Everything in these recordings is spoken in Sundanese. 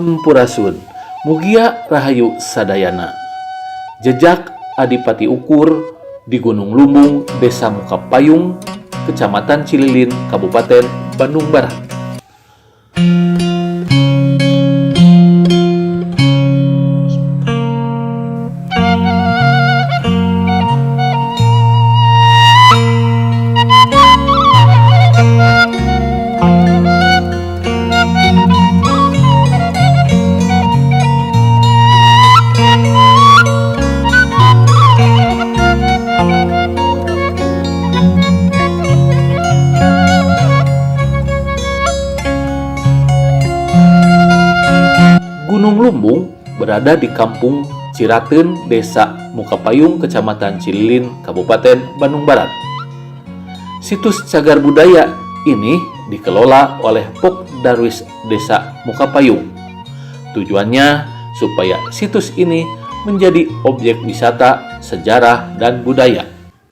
Sampurasun, Mugia Rahayu Sadayana. Jejak Adipati Ukur di Gunung Lumbung, Desa Mukapayung, Kecamatan Cililin, Kabupaten Bandung Barat. Gunung Lumbung berada di Kampung Cirateun, Desa Mukapayung, Kecamatan Cililin, Kabupaten Bandung Barat. Situs cagar budaya ini dikelola oleh Pokdarwis Desa Mukapayung. Tujuannya supaya situs ini menjadi objek wisata, sejarah, dan budaya.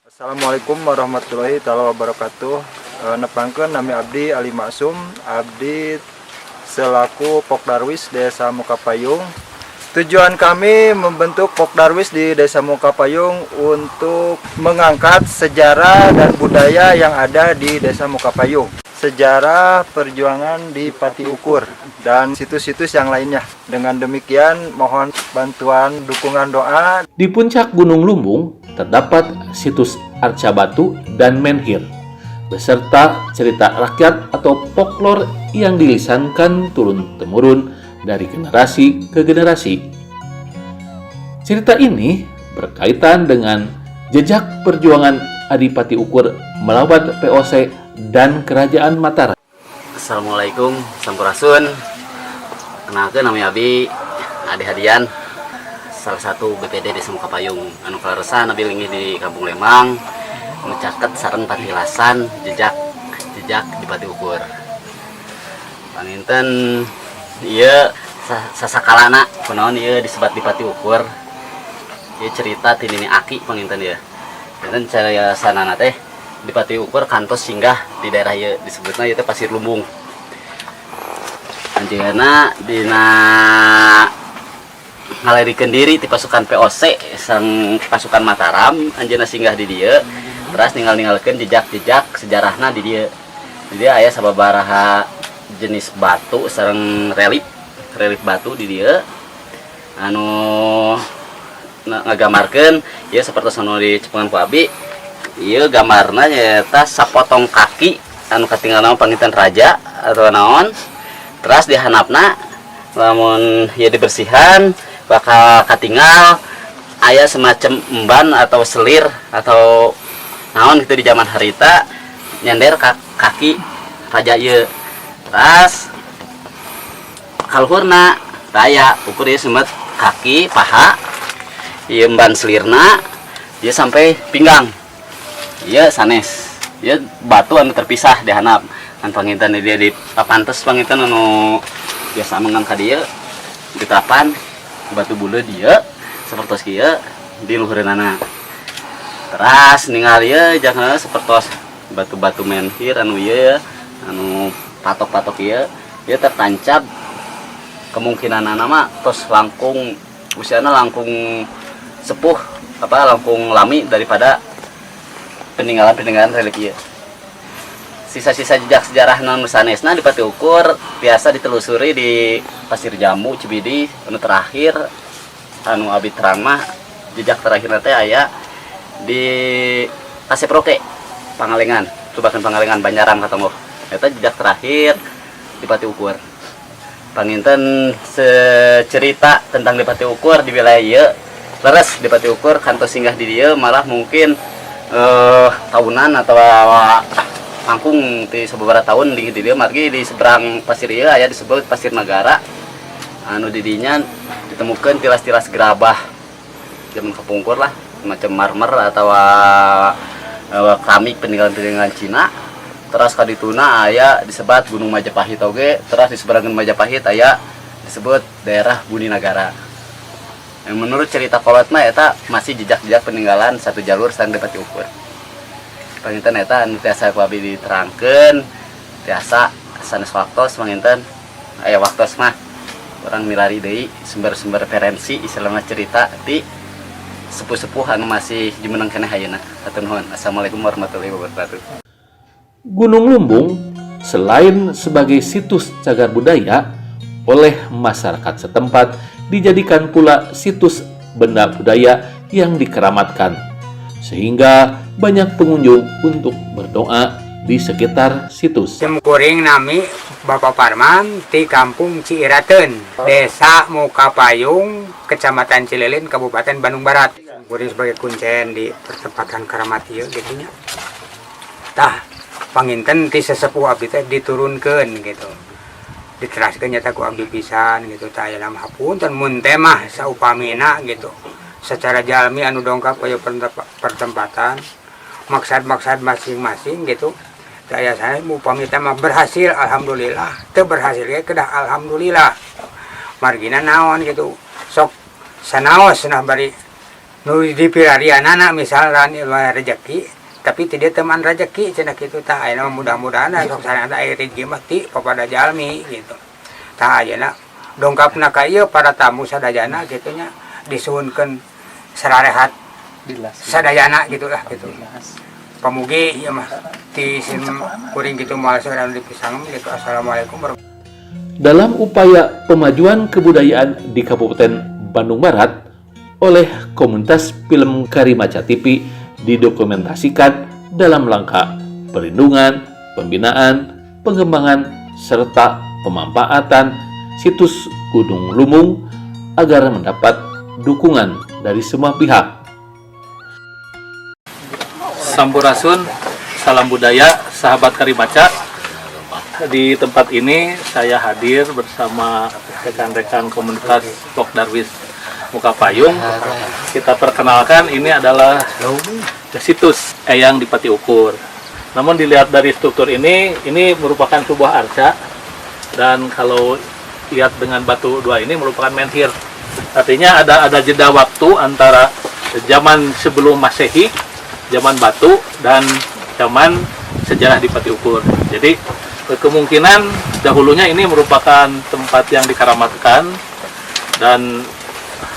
Assalamualaikum warahmatullahi taala wabarakatuh. Nepangkeun, nami abdi Ali Maksum, abdi selaku Pokdarwis Desa Mukapayung. Tujuan kami membentuk Pokdarwis di Desa Mukapayung untuk mengangkat sejarah dan budaya yang ada di Desa Mukapayung. Sejarah perjuangan Dipati Ukur dan situs-situs yang lainnya. Dengan demikian, mohon bantuan dukungan doa. Di puncak Gunung Lumbung terdapat situs arca batu dan menhir, beserta cerita rakyat atau folklore yang dilisankan turun-temurun dari generasi ke generasi. Cerita ini berkaitan dengan jejak perjuangan Adipati Ukur melawan VOC dan Kerajaan Mataram. Assalamualaikum, sampurasun. Kenalkeun, nami Abi Adi Hadian, salah satu BPD Desa Mukapayung. Anu kaleresan abi linggih di Kampung Lemang, nu caket sareng patilasan jejak jejak Dipati Ukur. Panginten ieu sasakalana kunaon ieu disebat Dipati Ukur. Ieu cerita ti nini aki panginten ieu. Panginten cara sanana teh Dipati Ukur kantos singgah di daerah ieu, disebutna ieu teh Pasir Lumbung. Anjeunna dina ngalerikeun diri ti pasukan VOC sareng pasukan Mataram, anjeunna singgah di dieu, terus ninggal-ninggalkeun jejak-jejak sejarahna di dieu. Di dieu aya sababaraha jenis batu sareng relief relief batu di dieu anu ngagambarkeun ieu, sapertos anu dicepengan ku abi ieu, gambarna nyaeta sapotong kaki anu katinggalna panginten raja atau naon. Terus di handapna lamun ya dibersihan bakal katinggal aya semacam emban atau selir atau naon gitu di zaman harita nyender ka kaki raja ieu. Terus kaluhurna raya ukur ieu semet kaki paha ieu, emban selirna dia sampai pinggang ieu sanes. Ieu batu anu terpisah di handap kan panginten dia di papantes, panginten anu biasa mengang ka dieu ditapan batu buleud dieu sapertos kieu di luhureunana. Teras ningali ieu jangan sapertos batu-batu menhir anu ieu, anu patok-patok ieu, ieu tertancap, kemungkinan mah tos langkung usiana langkung sepuh, apa, langkung lami daripada peninggalan-peninggalan relik ieu. Sisa-sisa jejak sejarah non sanesna Dipati Ukur biasa ditelusuri di Pasir Jambu, Cibidi. Anu terakhir anu abi terang mah jejak terakhir teh aya di Kasep Roke, Pangalengan, Subakan Pangalengan, Banjaran katonggo. Eta jejak terakhir Dipati Ukur. Panginten secerita tentang Dipati Ukur di wilayah ieu, leres Dipati Ukur kantos singgah di dieu malah mungkin tahunan atau langkung di sababaraha tahun di dieu, margi di seberang pasir ieu aya disebut Pasir Nagara anu didinya ditemukan tilas-tilas gerabah zaman kapungkur lah, macam marmer atau keramik peninggalan-peninggalan Cina. Terus kadituna aya disebat Gunung Majapahit oge. Terus di seberang Gunung Majapahit aya disebut daerah Buni Nagara yang menurut cerita kolot mah eta masih jejak-jejak peninggalan satu jalur sareng Dipati Ukur. Panginten eta anu tiasa ku abi diterangkeun, tiasa sanes waktos. Panginten aya waktos mah Urang milari deui sumber-sumber referensi, istilahna cerita di sepuh-sepuh anu masih jumeneng keneh ayeuna. Hatur nuhun. Assalamualaikum warahmatullahi wabarakatuh. Gunung Lumbung selain sebagai situs cagar budaya oleh masyarakat setempat dijadikan pula situs benda budaya yang dikeramatkan, sehingga banyak pengunjung untuk berdoa di sekitar situs. Simkuring nami Bapak Parman di Kampung Ciiraten, Desa Mukapayung, Kecamatan Cililin, Kabupaten Bandung Barat. Kuring sebagai kuncen di pertempatan keramat ieu gitu nya. Tah, panginten ti sesepuh abdi teh diturunkeun gitu. Diteraskeun nyata ku abdi pisan gitu, tah aya mah hapunten mun teh mah saupamina gitu. Secara jalmi anu dongkap kaya pertempatan maksad-maksad masing-masing gitu. Saya saya upami teh mah berhasil, alhamdulillah, teu berhasil ge kedah alhamdulillah, margina naon gitu, sok sanaos nah bari nu dipilarianana misalkan ieu rezeki tapi tidak teman rezeki cenah kitu. Tah, ayeuna mah mudah-mudahan sok sareng aya rezeki mah ti papada jalmi gitu. Tah, ayeuna dongkapna ka ieu para tamu sadayana gitu nya, disuhunkeun sararehat sadayana gitulah gitu. Pamugi ieu mah ti sim kuring gitu, moal seueur anu dipisangem gitu. Assalamualaikum warahmatullahi. Dalam upaya pemajuan kebudayaan di Kabupaten Bandung Barat oleh komunitas film Karimaca TV didokumentasikan dalam rangka perlindungan, pembinaan, pengembangan, serta pemanfaatan situs Gunung Lumbung agar mendapat dukungan dari semua pihak. Sampurasun, salam budaya, sahabat Karimaca. Di tempat ini saya hadir bersama rekan-rekan komunitas Pokdarwis Muka Payung. Kita perkenalkan, ini adalah situs Eyang Dipati Ukur. Namun dilihat dari struktur ini merupakan sebuah arca dan kalau lihat dengan batu dua ini merupakan menhir. Artinya ada jeda waktu antara zaman sebelum Masehi, zaman batu, dan zaman sejarah Dipati Ukur. Jadi kemungkinan dahulunya ini merupakan tempat yang dikeramatkan dan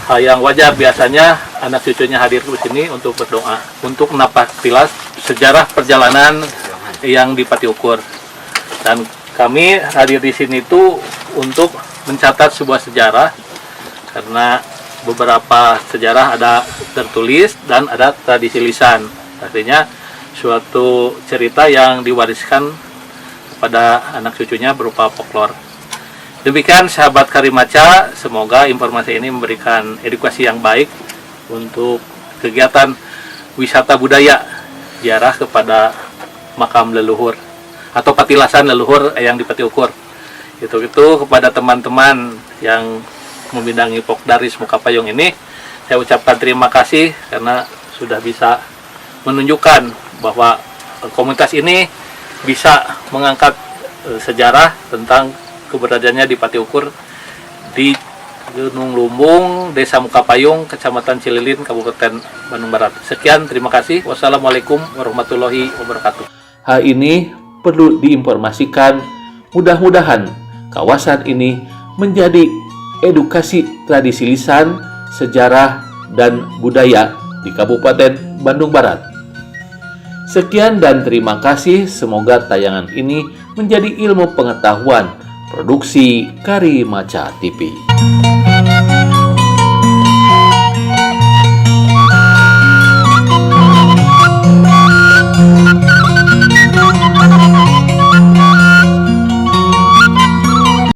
hal yang wajar biasanya anak cucunya hadir ke sini untuk berdoa, untuk napak tilas sejarah perjalanan yang Dipati Ukur. Dan kami hadir di sini itu untuk mencatat sebuah sejarah karena beberapa sejarah ada tertulis dan ada tradisi lisan. Artinya suatu cerita yang diwariskan kepada anak cucunya berupa folklore. Demikian, sahabat Karimaca, semoga informasi ini memberikan edukasi yang baik untuk kegiatan wisata budaya ziarah kepada makam leluhur atau patilasan leluhur yang Dipati Ukur. Itu kepada teman-teman yang membidangi Pokdarwis Mukapayung ini saya ucapkan terima kasih karena sudah bisa menunjukkan bahwa komunitas ini bisa mengangkat sejarah tentang keberadaannya Dipati Ukur di Gunung Lumbung, Desa Mukapayung, Kecamatan Cililin, Kabupaten Bandung Barat. Sekian, terima kasih. Wassalamualaikum warahmatullahi wabarakatuh. Hal ini perlu diinformasikan. Mudah-mudahan kawasan ini menjadi edukasi tradisi lisan, sejarah, dan budaya di Kabupaten Bandung Barat. Sekian dan terima kasih. Semoga tayangan ini menjadi ilmu pengetahuan produksi Karimaca TV.